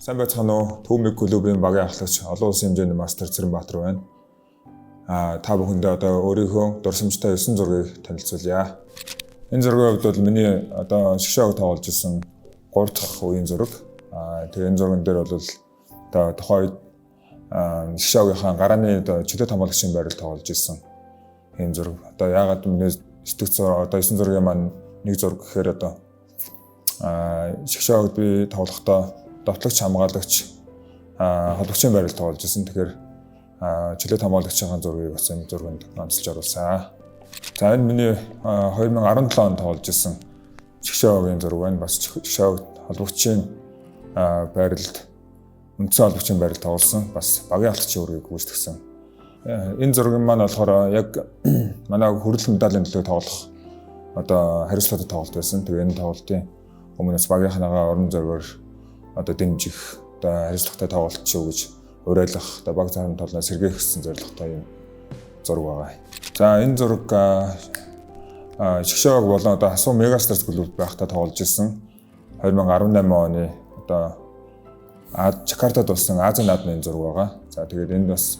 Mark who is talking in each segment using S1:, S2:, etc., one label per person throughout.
S1: Сайн байцгаана уу? Түүмэг клубын багийн ахлагч, олон улсын хэмжээний мастер Цэрэнбаатар байна. Та бүхэндээ одоо өөрийнхөө дурсамжтай 9 зургийг танилцуулъя. Энэ зургийн хувьд бол миний одоо шгшээг тоглож исэн 3 дахь үеийн зураг. Тэгээ энэ зурган дээр бол одоо тухайн үед шгшээгийнхаа гарааны одоо чөлөөт хамгаалагчийн байрал тоглож исэн ийм зураг. Одоо яагаад миний сэтгц одоо 9 зургийн маань нэг зураг гэхээр одоо шгшээгт би тоглохдоо довтлогч, хамгаалагч, холбогчийн байрал тоглож исэн. Тэгэхээр чөлөөт хамгаалагчийн зургийг бас энэ зурганд онцолж оруулсан. За, энэ миний 2017 онд тоглож исэн шгшээгийн зураг байна. Бас шгшээг холбогчийн байралд, үндсэн холбогчийн байрал тоглосон. Бас багийн ахлагчийн үүргийг гүйцэтгэсэн. Энэ зураг маань болохоор яг манай хүрэл медалийн төлөө тоглох одоо хариуцлагатай тоглолт байсан. Тэгээ энэ тоглолтын өмнөөс багийнхнагаа урам зоригоор одоо дэмжих, одоо хариуцлагатай тоглолт шүү гэж уриалгах, одоо баг зарим толноо сэргээх гэсэн зорилготой юм зураг байгаа. За, энэ зураг шгшээг болон одоо Хасуу Мегастарс клуб байхдаа тоглож исэн 2018 оны одоо Жакартад болсон Азийн наадмын зураг байгаа. За, тэгээд энд бас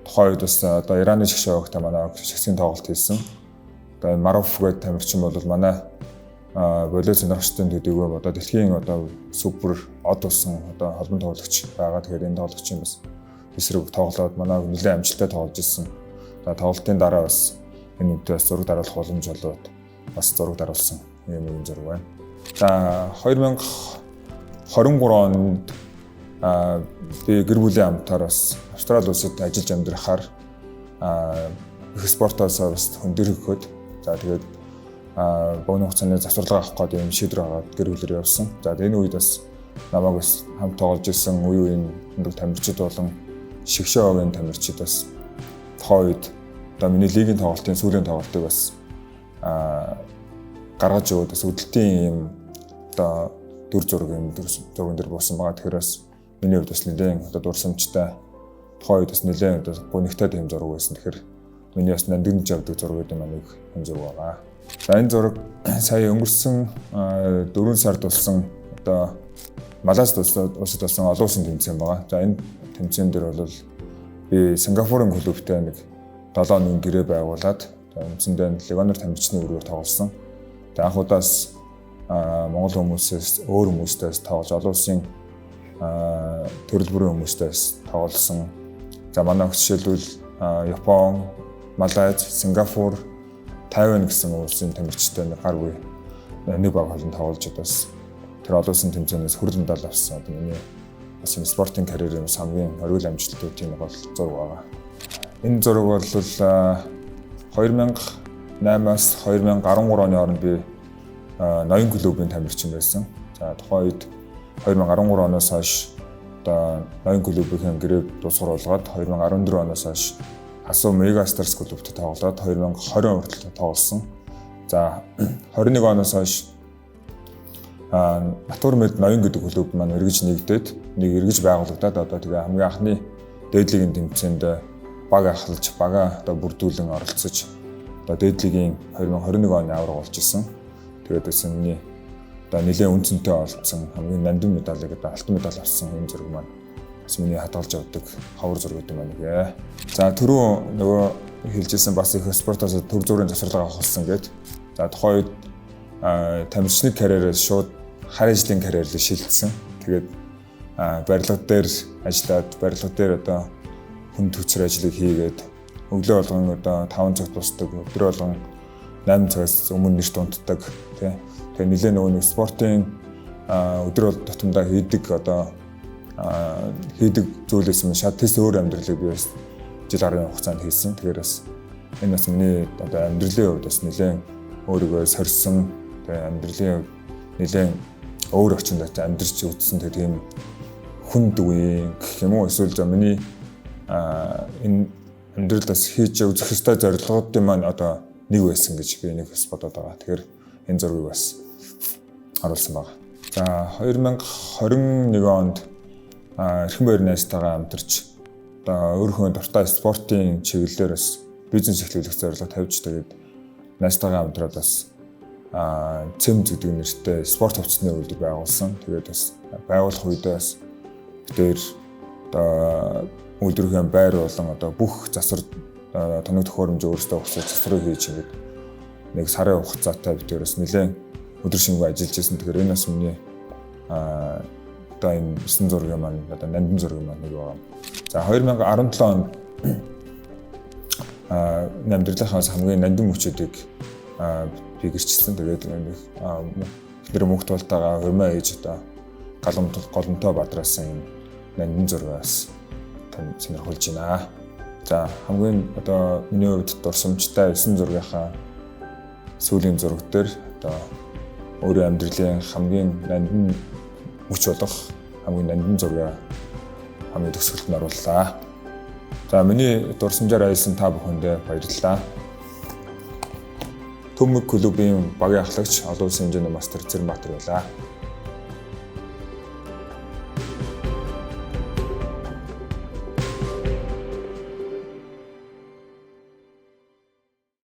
S1: тухайн үед бас одоо Ираны шгшээгтэй манай шгсийн тоглолт хийсэн. Одоо энэ Маруф гэдэг тамирчин бол манай волейбол сонирхчдын төдийгүй одоо дэлхийн одоо супер од болсон одоо холбон тоглогч байгаа. Тэгэхээр энэ тоглогчийн бас эсрэг тоглоод манай нэлээд амжилттай тоглож ирсэн. Одоо тоглолтын дараа бас энэ үедээ бас зураг даруулах боломж олоод бас зураг даруулсан юм ийм зураг байна. За, 2023 онд би гэр бүлийн хамтаар бас Австрали улсад ажиллаж амьдрахаар их спортоос бас хөндөрөхөд, за тэгээд богино хугацааны завсарлага авах гэдэг юм шийдвэр гаргаад гэр бүлээр явсан. За, энэ үед бас намайг бас хамт тоглож исэн үе үеийн өндөр тамирчид болон шгшээгийн тамирчид бас тухайн үед одоо миний лигийн тоглолтын сүүлийн тоглолтыг бас гаргаж өгөөд бас өдөлтийн юм одоо дүр зураг юм дүр зурган дээр буусан байгаа. Тэгэхээр бас миний хувьд бас нэлээд одоо дурсамжтай, тухайн үед бас нэлээд одоо гунигтай тийм зураг байсан. Тэгэхээр миний бас нандинж явдаг зураг гэдэг маань нэг юм зураг байгаа. За, энэ зураг сая өнгөрсөн 4 сард болсон одоо Малайз улсад болсон олон улсын тэмцээн байгаа. За, энэ тэмцээн дээр бол би Сингапурын клубтэй нэг 7-1 гэрээ байгуулад үндсэндээ легионер тамирчны үүргээр тоглосон. Тэгээ анх удаас Монгол хүмүүсээс өөр хүмүүстээс тоглож, олон улсын төрөл бүрийн хүмүүстээс тоглосон. За, манай жишээлбэл Япон, Малайз, Сингапур, Тайван гэсэн улсын тамирчтай нэг гар үе нэг баг холон тоглож бас тэр олон улсын тэмцээнээс хүрэл медаль авсан. Одоо миний бас юм спортын карьерийн хамгийн оргил амжилтуудын нэг бол зураг байгаа. Энэ зураг бол 2008-аас 2013 оны хооронд би ноён клубын тамирчин байсан. За, тухайн үед 2013 оноос хойш одоо ноён клубын гэрээ дуусгар болгоод 2014 оноос хойш Хасуу Мегастарс клубт тоглоод 2020 хүртэл тоглосон. За, 21 оноос хойш Натурмед ноён гэдэг клуб маань эргэж нэгдээд, нэг эргэж байгуулагдаад, одоо тэгээ хамгийн анхны дээд лигийн тэмцээнд баг ахалж, бага одоо бүрдүүлэн оролцож, одоо дээд лигийн 2021 оны аварга болж исэн. Тэгээд бас миний одоо нэлээд үн цэнтэй олдсон хамгийн нандин медалийг одоо алтан медаль авсан энэ зураг маань бас миний хадгалж явдаг ховор зураг гэдэг маань нэг. За, түрүү нөгөө хэлжсэн бас их спортоос төр зүрийн завсарлага авах болсон гээд. За, тухайн үед тамирчны карьерээс шууд хар ажлын карьер руу шилжсэн. Тэгээд барилга дээр ажиллаад, барилга дээр одоо хүн төцөр ажлыг хийгээд, өглөө болгон одоо 5 цагт босдог, өдөр болгон 8 цагаас өмнө нэрт унтдаг, тий. Тэгээ нэлээ нөгөө нэг спортын өдөр бол тутамдаа хийдэг одоо хийдэг зүйлээс минь шат тэс өөр амьдралыг би бас жил гаруйн хугацаанд хийсэн. Тэгэхээр бас энэ бас миний одоо амьдралын хувьд бас нэлээд өөрийгөө сорьсон, тэгээ амьдралын хувьд нэлээд өөр орчинд амьдарч үзсэн, тэгээ тийм хүнд үе гэх юм уу, эсвэл за миний энэ амьдрал бас хийж үзэх ёстой зорилгоодын маань одоо нэг байсан гэж би нэг бас бодоод байгаа. Тэгэхээр энэ зургийг бас оруулсан байна. За, 2021 онд Эрхэн баяр найзтайгаа хамтарч одоо өөрийнхөө дуртай спортын чиглэлээр бас бизнес эхлүүлэх зорилго тавьж, тэгээд найзтайгаа хамтраад бас ЦЭМЗ гэдэг нэртэй спорт хувцсны үйлдвэр байгуулсан. Тэгээд бас байгуулах үедээ бас Бид хоёр одоо үйлдвэрийн байр болон одоо бүх засвар тоног төхөөрөмж өөрсдөө ухсаж засварыг хийж ингээд нэг сарын хугацаатай бид хоёр бас нэлээд өдөр шөнөгүй ажиллаж байсан. Тэгэхээр энэ бас миний одоо энэ 9 зургийн маань одоо нандин зургийн маань нэг байгаа. За, 2017 онд амьдралынхаа хамгийн нандин мөчүүдийг би гэрчилсэн. Тэгээд нэг эхнэр мөнх тултайгаа хурмаа ээж одоо галам голомтоо бадраасан юм нандин зургаас тань сонирхолж байна. За, хамгийн одоо миний хувьд дурсамжтай 9 зургийнхаа сүүлийн зураг дээр одоо өөрийн амьдралын хамгийн нандин мөч болох хамгийн нандин зургаа хамгийн төгсгөлд нь орууллаа. За, миний дурсамжаар аялсан та бүхэндээ баярлалаа. Төмөг клубын багийн ахлагч, олон улсын хэмжээний мастер Цэрэнбаатар байлаа.